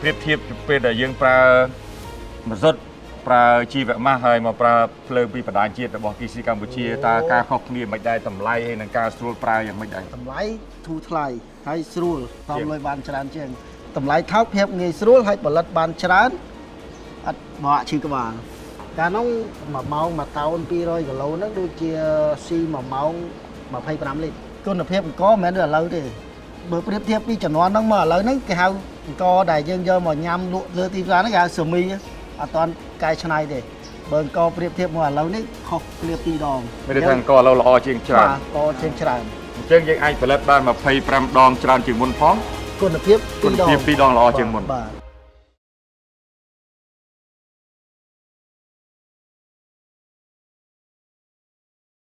ពេលប្រៀបធៀបពេលដែលយើងប្រើម៉ាស៊ុតប្រើជីវម៉ាសហើយមកប្រើភ្លើងពីបណ្ដាញជាតិរបស់ អគ្គិសនីកម្ពុជាតើការខុសគ្នាមិនដែរតម្លៃហើយនិងការស្រួលប្រើយ៉ាងម៉េចដែរ តម្លៃធូរថ្លៃហើយស្រួលតមលុយបានច្រើនជាងតម្លៃថោកភាពងាយស្រួលហើយផលិតបានច្រើនអត់បកឈឺក្បាលកាលនោះ1ម៉ោង1តោន200គីឡូហ្នឹងដូចជាស៊ី1ម៉ោង25លីត្រគុណភាពអង្ករមិនមែនដូចឥឡូវទេបើប្រៀបធៀបពីជំនាន់ហ្នឹងមកឥឡូវហ្នឹងគេហៅអង្ករដែលយើងយកមកញ៉ាំលក់លើទីផ្សារហ្នឹងគេហៅ semi អត់ទាន់កែច្នៃទេបើអង្ករប្រៀបធៀបមកឥឡូវនេះខុសគ្នាពីរដង មានន័យថាអង្ករឥឡូវល្អជាងច្រើន បាទក៏ជាងច្រើន អញ្ចឹងយើងអាចផលិតបាន25ដងច្រើនជាងមុនផង គុណភាព គុណ ពីរដង ភាពពីរដងល្អជាងមុន បាទ។